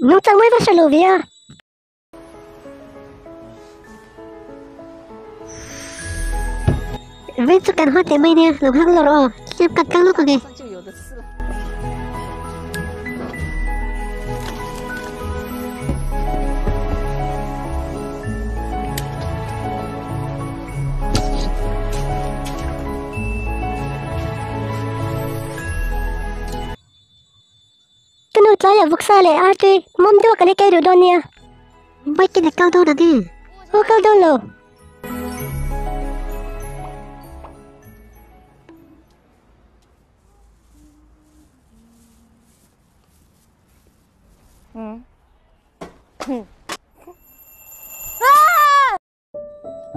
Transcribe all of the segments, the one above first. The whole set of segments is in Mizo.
Nungchang mai va hre lo ve a. Vei chu kan haw teh mai nia, lo nghak lawr aw, tlem kan tlang lawk ang e. Ka nu tlaiah vawksa leh artui mawm deuh a kan ei duh dawn nia. Bike in a kal dawn ang e. Aw kal dawn lo.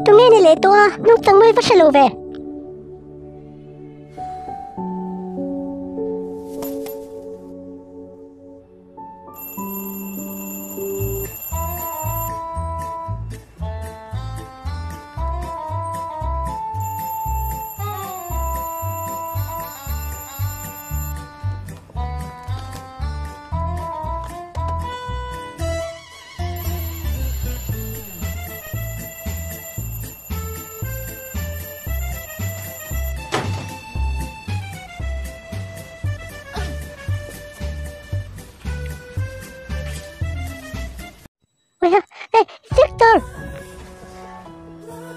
Tunge ni leh tawh a, nungchang mai va hre lo ve. Hey, Victor!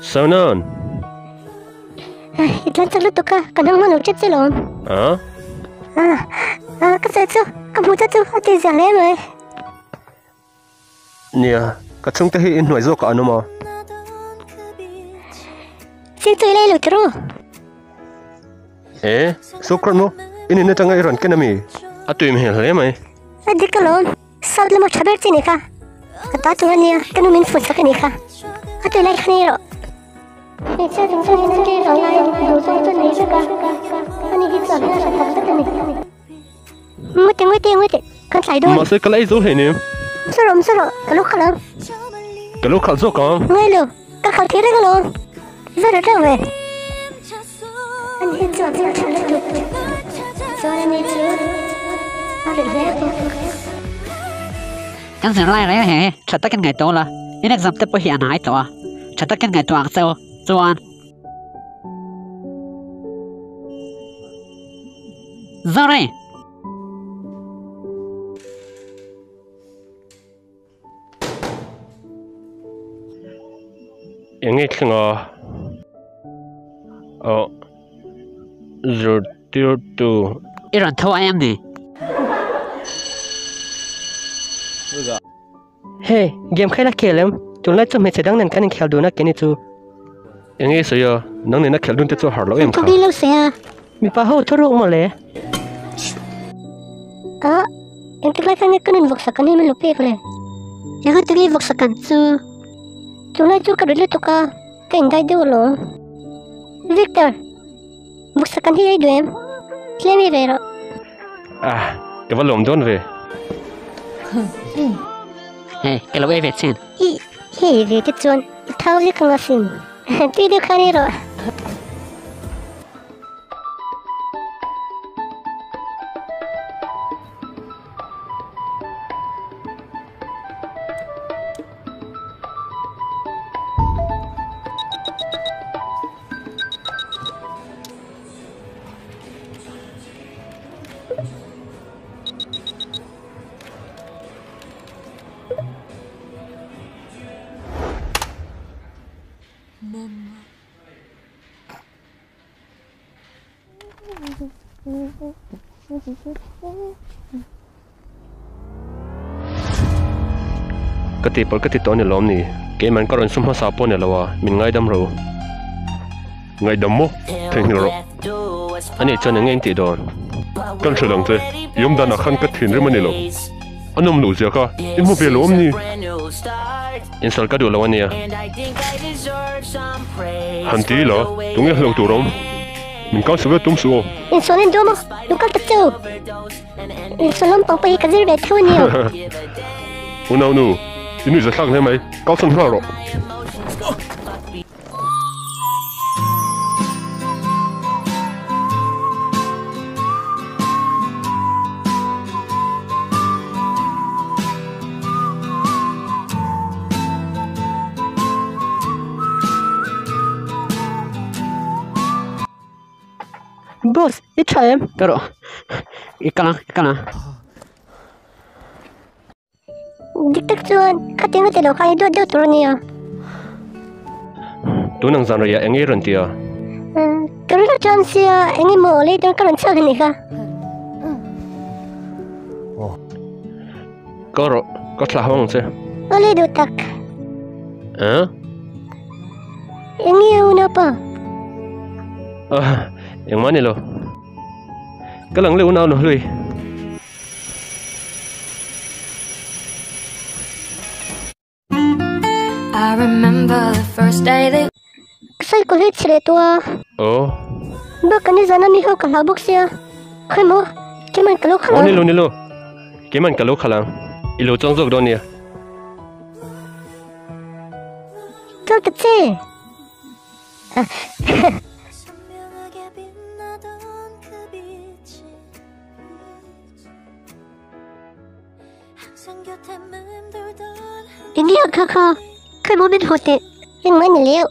Sonon! I tlan chak lutuk a, ka nang hman lo tep che lawm. A? A, ka sawi chu, ka hmuh che chu a ti zia hle mai. Nia, ka chhungte hi inhnuai zawkah an awm a. Ching chu i lei lo tiro. E, Sukran maw? I nihna atanga i rawn ken ami? A tui hmel hle mai. A dik alawm, South lama tha ber chi ni kha. Ka ta chung ania, ka nu min fun sak a nih kha. A tui lai kha nei rawh. Hmeichhia chung chuan in a vang laiin duhzawng chu a nei vek a, ani hi chu a hmel hre tak zet a ni. Ngawite ngawite ngawite kan tlai dawn. Mahse ka la ei zo hle nia. Saw rawh saw rawh ka lo khalh ang. Ka lo khalh zawk ang. Ngai lo ka khalh thei reng alawm. Va rawh reuh ve. Ani hi chu a hmel tha lutuk. Chuan ani chu a rilh hle bawk. Kan zirlai reng reng hi tha takin ngaihtuah ula, in exam te pawh hi a hnai tawh a, tha takin ngaihtuah ang che u chuan. Sorry! Eng nge thleng a? Aw zirtirtu. I rawn tho ai em ni? Hey, game kha ila khel em? Tunlai chu hmeichhe dang nen kan inkhel dun a keni chu. Eng nge sawi a? Nang nena khelh dun te chu a harh loh em kha? Thawk lo se a. Mipa ho thu ruk maw le? A, engtik lai khan nge ka nun vawksa kan hi min lo pek le? Eng a tinge vawksa kan chu? Tunlai chu ka ri lutuk a, ka indai deuh alawm. Victor, vawksa kan hi ei duh em? Tlem i ve rawh. Ah, ka va lawm dawn ve. Hei, ka lo ei ve chin. I ei ve te chuan i thau vek ang asin. Tui deuh khan ei rawh. Ka tihpalh ka ti tawh a ni lawm ni? Keiman ka rawn sum hmasa pawh a ni lo a, min ngaidam ro. Ngaihdam maw? Theihnghilh rawh. Ani chuan eng nge in tih dawn? Kan hre lang che, i awm danah khan ka thinrim a ni lo. A nawm loh zia kha i hmu ve lo awm ni? Insal ka duh lo a nia. Han ti ila, tunge hlo tur awm? Min kal suh ve tum suh aw. Insual en duam a, lo kal ta che u. Insual lampang pawh hi ka zir ve tho a nia. Unaunu, i nuih zathlak hle mai, kalsan nghal rawh. Boss, i tha em? Ka rawh. I kal ang, i kal ang. Dik tak chuan, khatiang a ti lo kha i duat deuh tur a nia. Tun ang zan rei ah eng nge i rawn ti a? Ka rilru chuan sia eng emaw lei dawn ka rawn chhuak a nih kha. Ka rawh, ka thlah ho ang che. Awle duh tak. Eh? Eng nge a unaupa? Ah, engmah ni lo. Ka lang leh unau nu hlui. Ka sawi kaw hlui chhe leh tawh a. Aw. Bak kan nizan a mi ho ka hlau bawk sia. Khawi maw? Keimah ka lo khalh ang. Aw ni lo ni lo. Keimah ka lo khalh ang. I lo chuang zawk dawn nia. Chuang ta che. Eng nge kha kha khawi maw min haw teh engmah ni leu.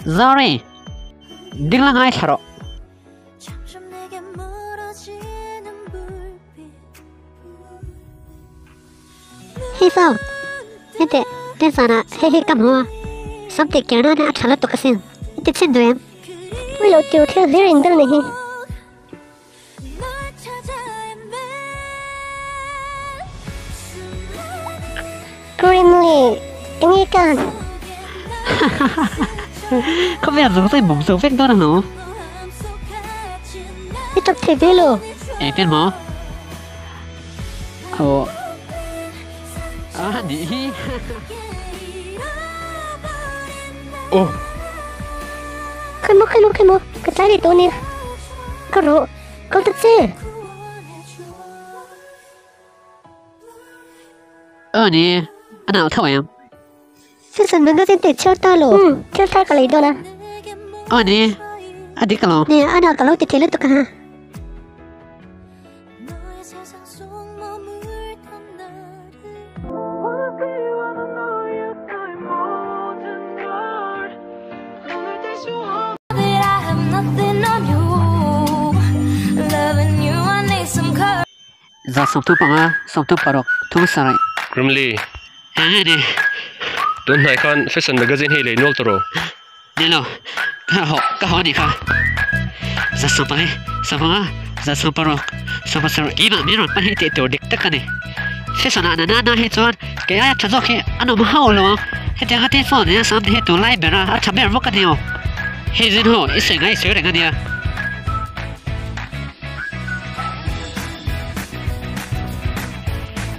Sorry, ding la ngaithla rawh. Hei saw, hete nizanah hei hi ka hmu a, samte ker nana a tha lutuk asin, i ti chhin duh em? Ui lo tiu thil hlir in bel ni hi. Grimly, enge ka han? Khawvel zawng zawng bawm zo vek dawn a lo. I tap thei ve lo. Engtin maw? Aw a nih hi. Aw. Khawi maw khawi maw khawi maw ka tlai leh tawh ania. Ka rawh kal ta che. Aw ni a nau tho em. Susan magazine te chhiar ta lo. Umm thil thar ka lei dawn a. Aw ni a dik alawm. Nia a nau ka lo ti thei lutuk a ha. 35 36 thung sarih. Grimly. Eng nge ni? Tun hnai khan fashion magazine hi lei nual tawh rawh. Ni lo, ka haw, ka haw anih kha. 14, 15, 16, 17 keimah min rawn pan hi tih tur dik tak a ni. Fashion ah nana na hi chuan kei aia tha zawk hi an awm hauh lo ang. Hetiang a ti phone nia sam te hi tunlai ber a, a tha ber bawk a ni aw. Hei zin ho, i sawi ngai sawi reng a nia.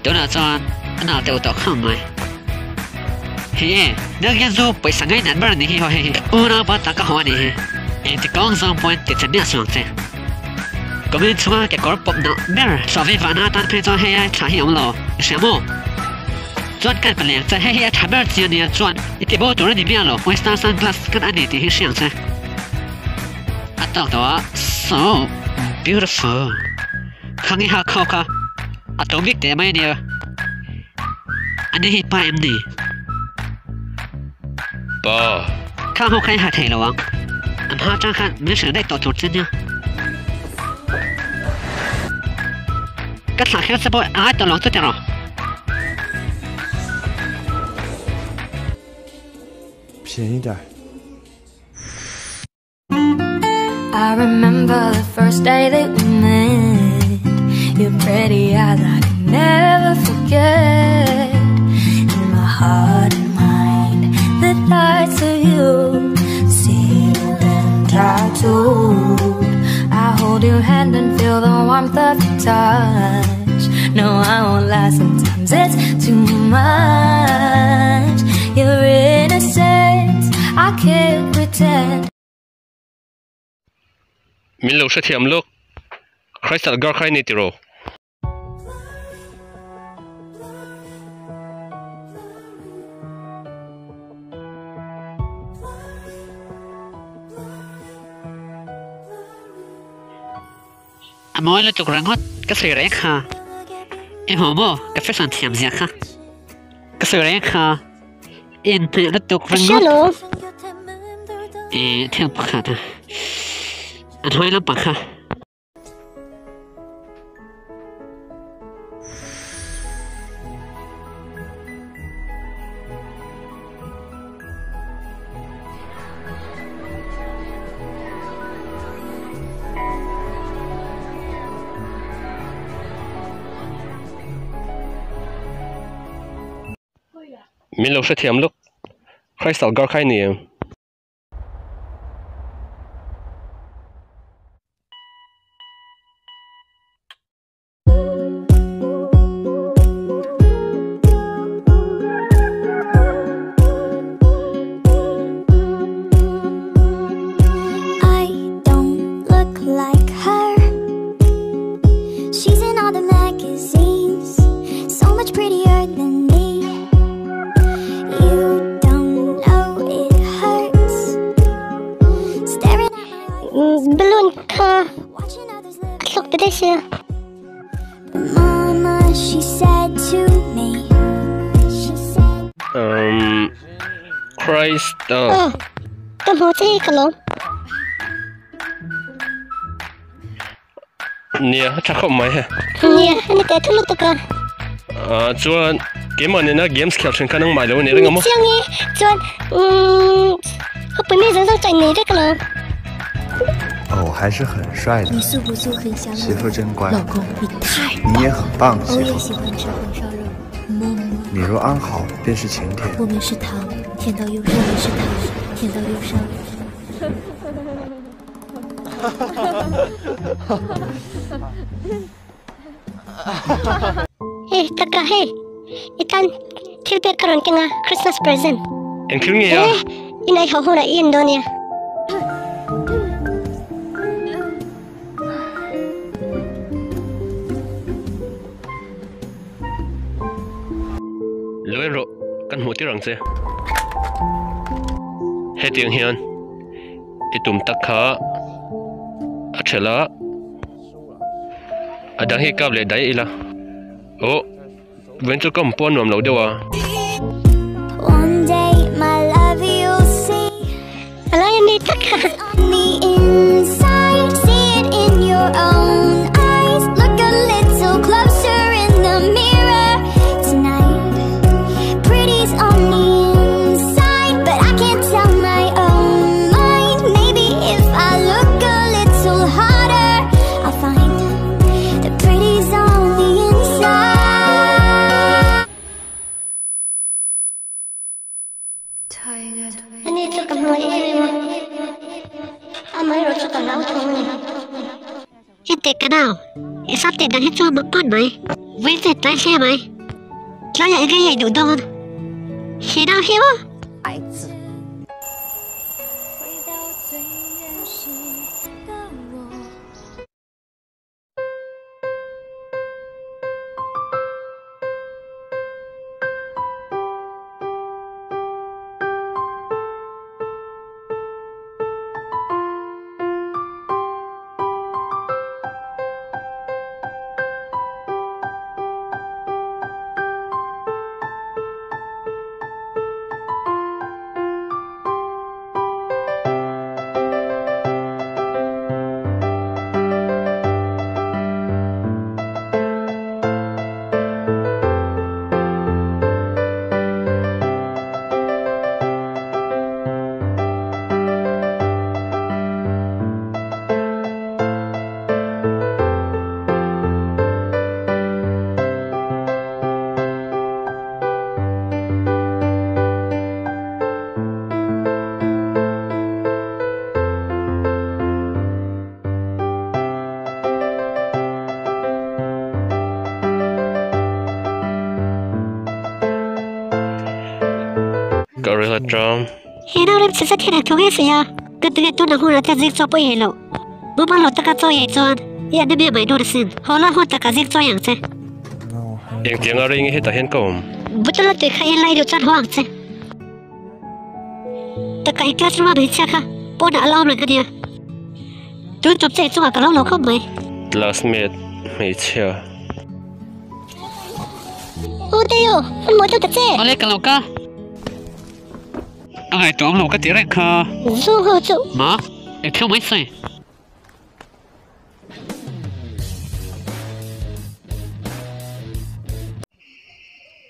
Tunah chuan a nal deuh tawh khang mai. Hei e, nang hian zu pawisa ngai nat ber a nih hi haw hei hi. Unaupa tak ka haw a nih hi. Engti kawng zawng pawhin ti che miah suh ang che. Comment chhunga kekawr pawp nalh ber chhuah vana atan phei chuan hei ai thla hi a awm lo. I hria maw? Chuan kan pe leh ang che, hei hi a tha ber chi a nia chuan i ti bo tur a ni miah lo, Western sunglass kan a ni tih hi hria ang che. A tawk tawh a, so beautiful. Khang i hak ho kha a to bik teh mai a nia. Ani hi pa em ni? Pa. Khang ho kha i ha thei lo ang. An hma atang khan min hrilh daih tawh tur che nia. Ka thlah kher che pawh a ngai tawh lo ang chu ti rawh. I remember the first day that we met Your pretty eyes I can never forget In my heart and mind The thoughts of you Sealed and tattooed I hold your hand and feel the warmth of your touch No, I won't lie, sometimes it's too much Your innocence, I can't pretend Min lo hrethiam lawk. Crystal gar kha i nei tiraw? A mawi lutuk ringawt ka sawi reng kha. I hmu maw ka fashion thiam zia kha. Ka sawi reng kha. I inhmeh lutuk Ka hria ringawt. lo. E thil pakhat a a hnuai lampang kha. Min lo hrethiam lawk. Crystal gar kha i ni em? I don't look like her. She's in all the magazines, so much prettier than me. You don't know it hurts. Staring at my life, Balloon kha watching others live. a hlawk ta daih sia. But mama, she said to me, she said, Um, Crystal. Aw, ka hmu che hi ka lawm. Nia, a tha khawp mai he. Nia, ani teh thu lutuk a. Ah, chuan keimah nena games khel thin kha nangmah lo ni reng a maw? Chiang e, chuan umm khawpui mi zawng zawng chuan nei vek alawm. 哦，还是很帅的。 你素不素很香 媳妇真乖。 老公，你太 你也很棒，媳 我也 妇。 喜欢吃红烧肉，么么。 你若安好，便是晴天。 我们是糖，甜到忧伤；我们是糖，甜到忧伤。 Hei, taka hei. I tan thil pek ka rawn keng a, Christmas present. Eng thil nge a? Eh, inai ho hunah i en dawn nia. Lo en rawh, kan hmuh tir ang che. Hetiang hian i tum tak kha a thelh a, a dang hi kap leh daih ila. Aw, vawiin chu ka awm pawh a nuam lo deuh a. One day my love you'll see. A lai a ni tak a. On the inside, see it in your own eyes. Look a little closer in the mirror tonight. Pretty's on the inside, but I can't tell my own mind. Maybe if I look a little harder, I'll find that pretty's on the inside. Ani chu ka hmu em em a, amaherawh chu ka hlau thung a ni. Heti ka nau, i sap tih dang hi chu a mak pawn mai, vawiin chu i tlai hle mai, tlaiah eng nge i duh dawn? Hi nau hi maw? 回到最原始的我。 Ka ril a tang. He nau rem chhe zet hian a tho nge si a, ka ti nge tuna hunah te zing chaw pawh i ei loh. Mumal lo taka chaw i ei chuan i an em em mai dawn asin, haw la hun taka zing chaw i ang che. Engtiang a rei nge hetah hian ka awm? Bottle a tui kha i lai duh chuan haw ang che. Taka i classroom a hmeichhia kha pawnah a la awm reng a nia. Tun chawp che i chungah ka lo lo khawp mai. Classmate hmeichhia. U Teo, hun mawi deuh ta che. Awle ka lo ka. A ngaihtuah awm lo ka tih reng kha. Zawng ho chu. Ma, eng thil mai sawi.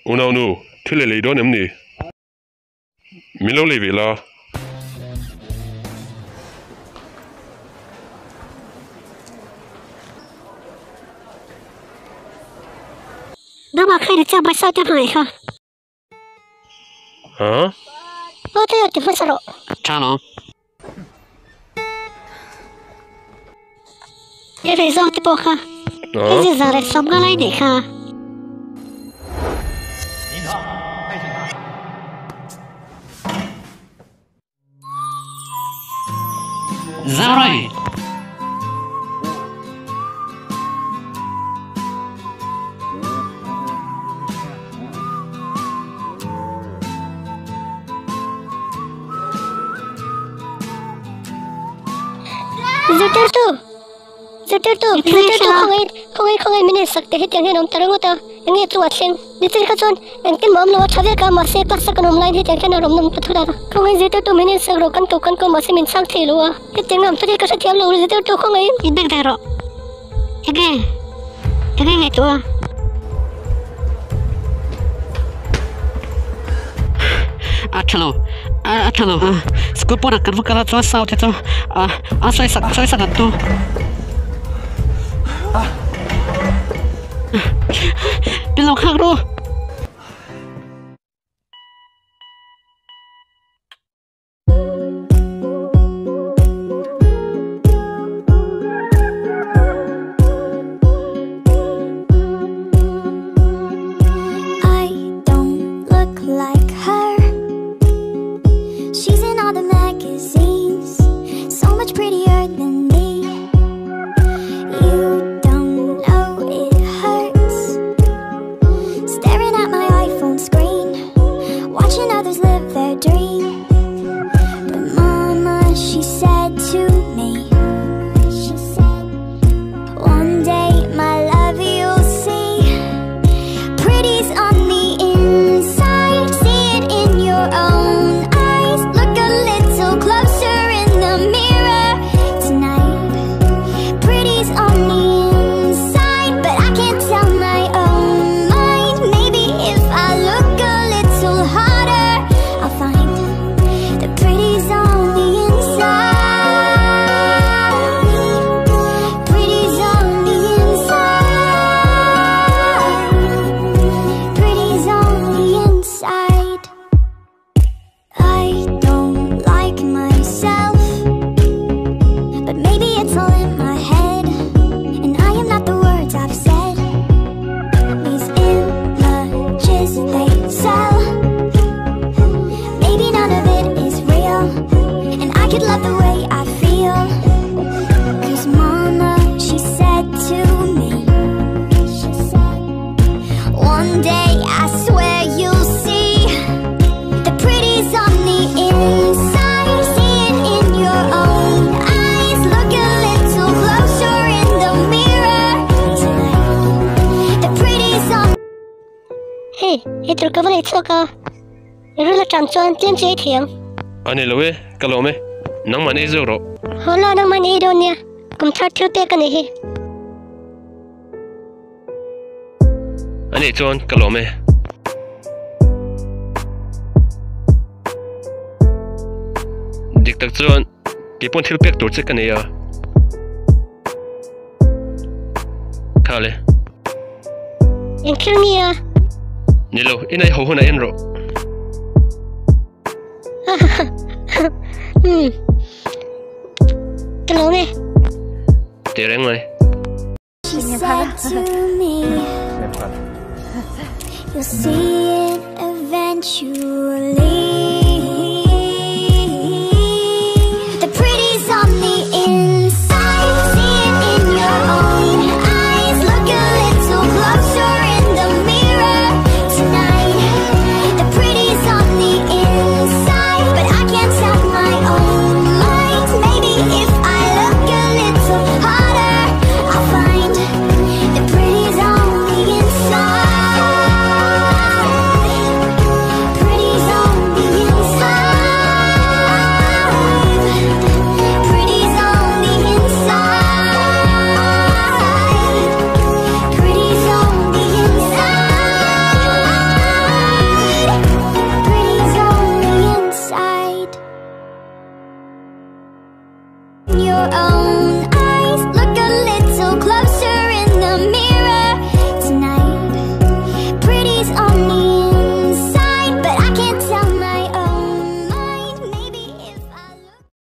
Unaunu, thil i lei dawn em ni? Min lo lei ve la. Nangmah kha i chiang mai sawi te hmangaih kha. Ha? Aw te ti hmasa rawh. Tha lo. I rei zawng te pawh kha. I zin zan leh sawm nga lai neih kha. Zaurai! Zirtirtu! Zirtirtu! Zirtirtu khawngaih khawngaih khawngaih min ensak teh hetiang hian a awm ta ringawt a, enge chu a thleng? Nichil kha chuan engtin mah awm lo a tha vek a, mahse class a kan awm laiin hetiang hian a rawm nawm ta thut a. Khawngaih zirtirtu min ensak rawh kan ko kan ko mahse min chhang thei lo a, hetiang am thut hi ka hrethiam lo zirtirtu khawngaihin. In beng daih rawh. Enge? Enge ngaihtuah a? A tha lo, a tha lo. School pawnah kan va kal a chuan Saute chu a sawi sak sawi sak an tu. Min lo nghak ru. I don't look like her. She's in all the magazines, so much prettier than me. You don't know it hurts, staring at my iPhone screen, watching others live their dream. But mama, she said to me, she said, one day my love you'll see. Pretty's on the inside, see it in your own eyes. Look a little closer in the mirror tonight. Pretty's on the inside, but I can't tell my own mind. Maybe if I look a little harder, I'll find that pretty's on the inside. Pretty's on the inside. Pretty's on the inside. I don't like myself, but maybe it's all in my head, and I am not the words I've said. These images they sell, maybe none of it is real, and I could love the way I feel. 'Cause mama, she said to me, she said, one day I swear you'll see the pretty's on the inside. See it in your own eyes. Look a little closer in the mirror tonight. The pretty's on. Hei, i tur ka va lei chhuak a, i rul aṭang chuan tlem chu ei thei ang. A ni lo e, ka lawm e, nangmah nei zawk rawh. Haw la, nangmah nei dawn nia, kum thar thil pek a nih hi. A nih chuan ka lawm e. Dik tak chuan kei pawn thil pek tur che ka nei a. Kha le. Eng thil nge a? Ni lo, i nei ho hunah en rawh. Umm. Ka lawm e. Teh reng mai. She said to me, you'll see it eventually.